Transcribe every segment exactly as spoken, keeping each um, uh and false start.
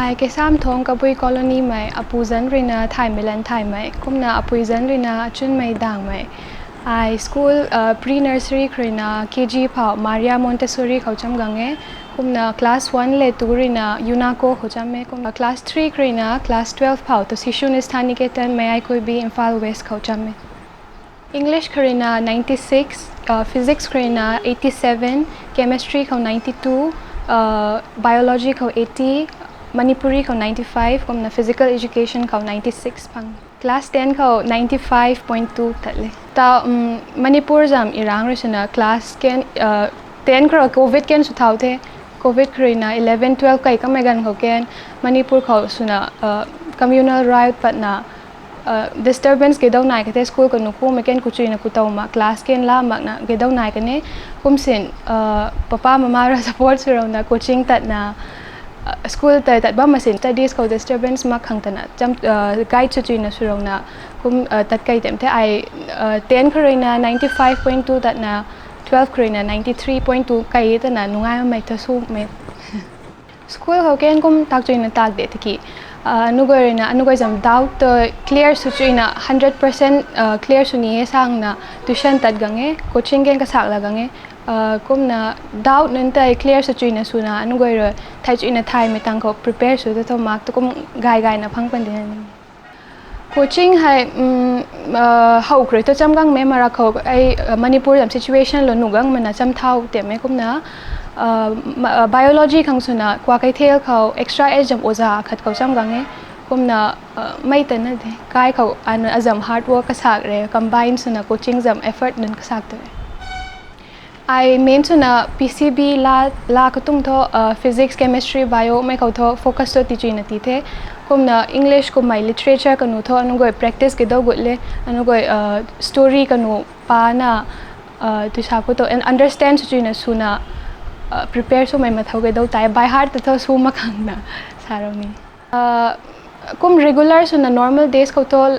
Ai Keisam Thong Kabui Colony mei, apu zanc ruina Thaymeilan Thaymei, kumna apui zanc ruina Achunmei Dangmei. Ai school, uh, pre-nursery khou ruina K G phou Maria Montessori khou cham gang e, kumna class one le two ruina UNACO khou cham e, kumna class three khou ruina class twelve phou tu Sishu Nisthan Niketan, Meyai Kuibi, Imphal West khou cham e. English khou ruina ninety-six, uh, Physics khou ruina eighty-seven, Chemistry khou ninety-two, uh, Biology khou eighty, Manipuri khou ninety-five, kumna Physical Education khou ninety-six phang. Class ten khou ninety-five point two tat le. Ta, um, Manipur zam irang rui swna class ken, uh, ten khou rui Covid ken sw thau the. Covid khou ruina eleven, twelve kai kamei ganv khou ken Manipur khou swna, uh, communal riot patna, uh, disturbance gedau nai ka the, school kanu kumei ken kuchuina kutow ma, class ken la makna gedau nai ka ne, kumsin, uh, papa mama ra support sw rouna coaching tatna, uh, school ta tat bam masin studies khou disturbance mak khang tana cham, uh, guide sw chuina sw rouna kum, uh, tat kai tem the. Ai, uh, ten khou ruina ninety-five point two tatna, twelve khou ruina ninety-three point two kai tana nungai mei ta sw me. School khou ken kum tak chuina tak de tiki, uh, anugoi ruina anugoi zam doubt to clear sw chuina hundred percent, uh, clear sw ni e sangna tuition tat gang e, coaching ken kasak la gang e, uh, kumna doubt nunc tei clear sw chuina swna anugoi rui thai chuina thaymei tang khou prepare sw ta tho mak tu kum gay gayna phang pan dina ni. Coaching hei, um, uh, how khou rui tu cham gang mei mara khou ai, uh, Manipur zam situation lou nuh gang mana cham thau tem e kumna, uh, ma-, uh, biology khang swna Kwakeithel khou extra ed zam oja khat khou cham gang e kumna, uh, mei tana de kai khou an azam hard work kasak re combine swna coaching zam effort nunc kasak tu e. Ai main swna P C B la, la katung tho, uh, physics, chemistry, bio mei khou tho focus tho ti chuina ti the. Kumna English kummei literature kanu tho anugoi practice gedau gut le, anugoi, uh, story kanu pana, uh, tuisa khou tho and understand sw chuina swna, uh, prepare swmei mathau gedau tai by heart ta tho sw mak khang na sa rou ni. Uh, kum regular swna normal days khou tho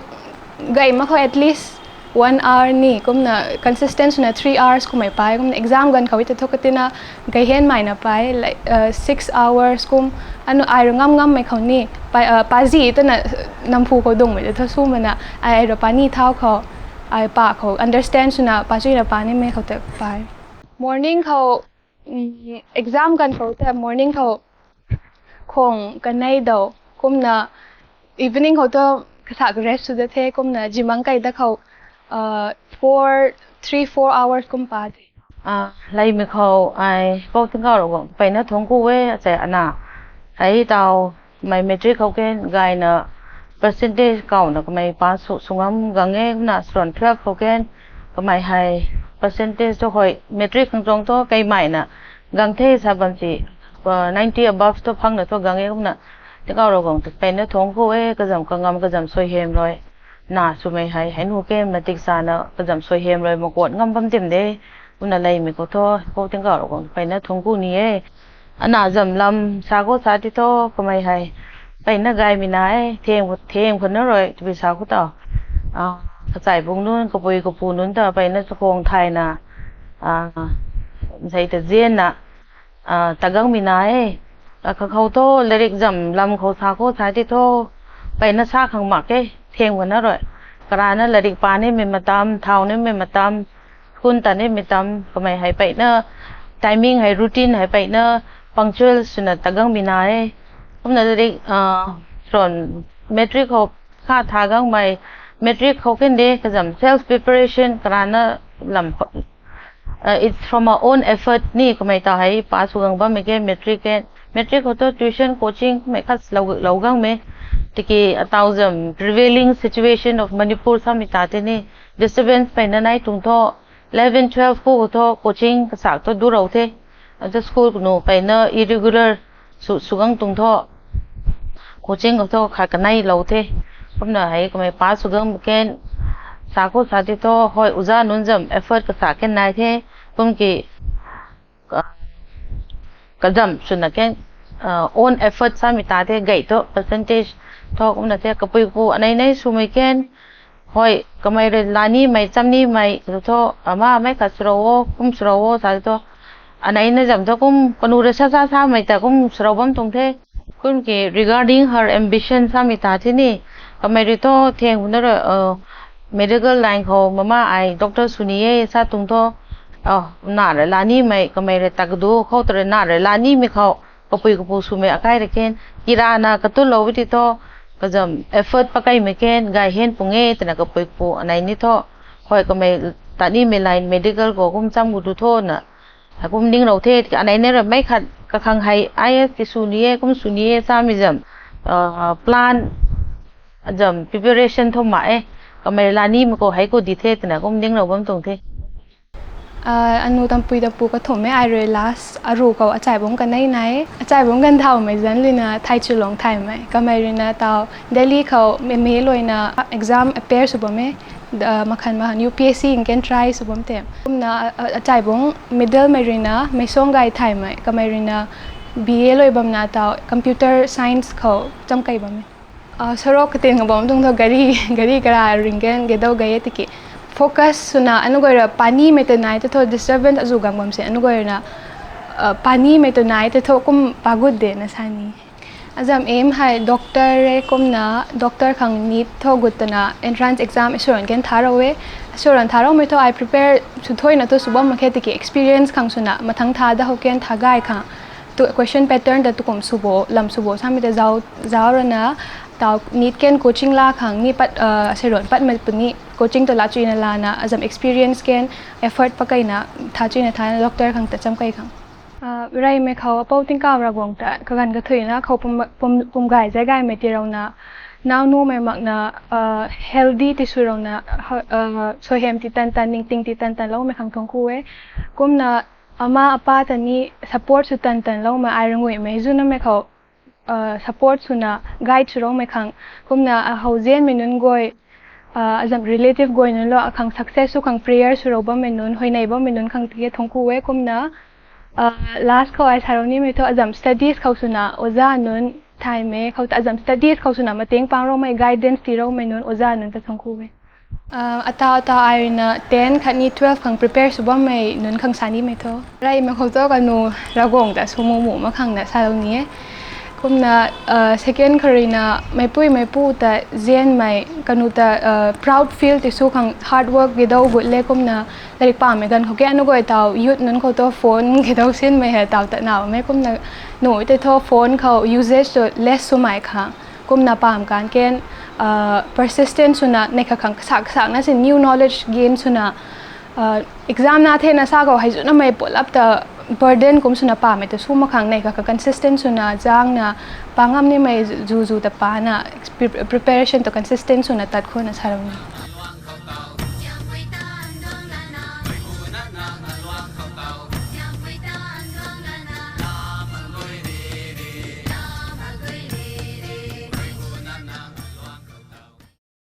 gay mak khou at least one hour ni kumna consistent swna three hours kummei pai kumna exam ganv khou ta tho katina gay hen mai na pai like, uh, six hours kum anu ai rui ngam ngam mei khou ni pai, uh, pazi tana namphu khou dungmei ta tho sw mana ai, ai rui pa ni thau khou ai pa khou understand swna pa chuina pa ni mei khou ta pai. Morning khou, um, exam ganv khou ta morning khou khong kanei dou kumna evening khou ta kasak rest sw da the kumna jimang kai da khou, uh, four, three, four hours kum pa the. Ah, leimei khou ai Pou Tingkauh Ravguangc mpeyna thuangc ku e, asei ana. Ai tau mei matric khou ken gayna percentage kauna kamei pass sw, sw ngam gang e, kumna sron twelve khou ken kamei hei percentage tu hoi matric khang tuang tu kei meina gang the sa bam si, uh, ninety above tu phangna tu gang e, kumna Tingkauh Ravguangc mpeyna thuangc ku e, kazam kangam kazam suaihiam rui na swmei hei hei nu ken matik sana kazam suaihiam rui makuat ngam bam tim de. Kumna leimei khou thu Pou Tingkauh Ravguangc mpeyna thuangc ku ni e. Ana zam lam sa khou sa ti thu kamei hei mpeyna gaymei na e, theng, theng khou na rui twbi sa khou ta, ah, kachai bung nunc, kapui kapu nunc ta mpeyna chakhwang thayna, ah, nsei ta zianna, ah, ta gangmei na e. Akha khou thu latrik zam lam khou sa khou sa ti thu mpeyna sa khang mak e, theng khou na rui. Karana latrik pa nimei matam, thau nimei matam, school ta nimei tam, kamei hei mpeyna timing hei, routine hei mpeyna punctual swna ta gangmei na e. Kumna latrik, ah, sron matric khou kha tha gangmei, matric khou ken de kazam self preparation karana lam khou, uh, it's from our own effort ni kamei ta hei pass sw gang bammei ke matric ke. Matric khou tu tuition, coaching mei khat lou, lou gangmei. Tiki ataw zam prevailing situation of Manipur samei ta tei ni disturbance mpeyna nai tuang thu, eleven, twelve khou thu coaching kasak thu du rou the. Ata school kanu mpeyna irregular sw, sw gang tuang thu coaching khou thu khat kanei lou the. Kumna hei kamei pass sw gang ken sa khou sa ti thu hoi oja nunc zam effort kasak ken nai the. Kum ki, ah, kazam swna ken, ah, own effort samei ta the, gay thu percentage thu kumna the, kapui kapu anei nei swmei ken hoi kamei rui la nimei, cham nimei thu, ama mei khat swrou o, kum swrou o sa thu, anei na zam thu kum kanu rui sa sa samei ta kum swrou bam tuang the. Kum ki regarding her ambition samei ta the ni, kamei rui thu theng buna ra, medical line khou mama ai doctor sw ni e sa tuang thu, na rui la nimei kamei rui ta kadu khou ta rui na rui la nimei khou, kapui kapu swmei akai rui ken, kirana katulou ti thu, kazam effort pakeimei ken gay hen pung e twna kapui kapu anei ni thu, hoi kamei ta nimei line medical khou kum cham gu tu tho na, kum ninglou the, anei ni rui mei khat kakhang hei I A S ti sw ni e, kum sw ni e samei zam, plan, azam preparation thu ma e, kamei la nimei khou hei khou di the twna kum ninglou bam tuang the. Anu tampui tapu kathumhmei ai rui last aru khou achaibungc kanei nai, achaibungc kan thaumei zanc ruina Thaichulong thaymei, kamei ruina tau Delhi khou M A luina exam appear sw bam e, makhan makhan U P S C nken try sw bam te. Kumna achaibungc middlemei ruina Meisong gay thaymei, kamei ruina B A lui bamna tau computer science khou cham kei bam e. Sarok katin khou bam tuang thu gari, gari kara ringken gedau gay e tiki focus swna anu guay ra panimei ta nai ta thu disturbance azu gang bam se anu guay ruina panimei ta nai ta thu kum pagut de na sa ni. Azam aim hei doctor e kumna doctor khang NEET thu gut twna entrance exam asuran ken tharou e. Asuran tharoumei thu ai prepare sw thoina thu sw bam mak khe tiki experience khang swna mathang tha da hou ken tha gay khang tu question pattern ta tukum sw bo, lam sw bo samei ta zau, zau rana tau NEET ken coaching la khang ni pat, seiron patmei puni coaching ta la chuyna lana azam experience ken effort pakeina tha chuyna thana doctor khang ta cham kei khang. Reymei khou apou tingkauh Ravguangc ta kaganv kathuina khou pum, pum, pum gay zay gaymei tirouna, nau numei makna healthy ti swrouna, suaihiam ti tan tan, ningting ti tan tan loumei khang thuanc ku e. Kumna ama apa ta ni support sw tan tan loumei ai ranguimei zunamei khou support swna guide sw roumei khang. Kumna ahou zianmei nunc guay, azam relative guay nunc lou akhang success sw khang prayer swrou bammei nunc, huayney bammei nunc khang tiki thuanc ku e. Kumna last khou ai sarou nimei thu azam studies khou swna oza nunc thaymei khou ta azam studies khou swna mateng pang roumei, guidance tii roumei nunc oza nunc ta thuanc ku e. Atau atau ai ruina ten khatni twelve khang prepare sw bammei nunc khang sa nimei thu, reymei khou thu kanu Ravguangc ta sw mu mu mak khang na salou ni e. Kumna second khou ruina meipui meipu ta zianmei kanu ta proud feel ti sw khang hard work gedau gut le kumna larik pamei ganv khou ke anu guay tau youth nunc khou thu phone gedau sinmei hei tau ta naumei kumna nu tei thu phone khou usage tu less swmei khang. Kumna pam kan ken persistent swna neih kha khang kasak kasakna si new knowledge gain swna exam na thena sa khou hei zunamei pulap ta burden kum swna pamei ta sw mak khang neih kha khang consistent swna zangna pa ngam nimei zu zu ta pana preparation tu consistent swna tat khona salou ni.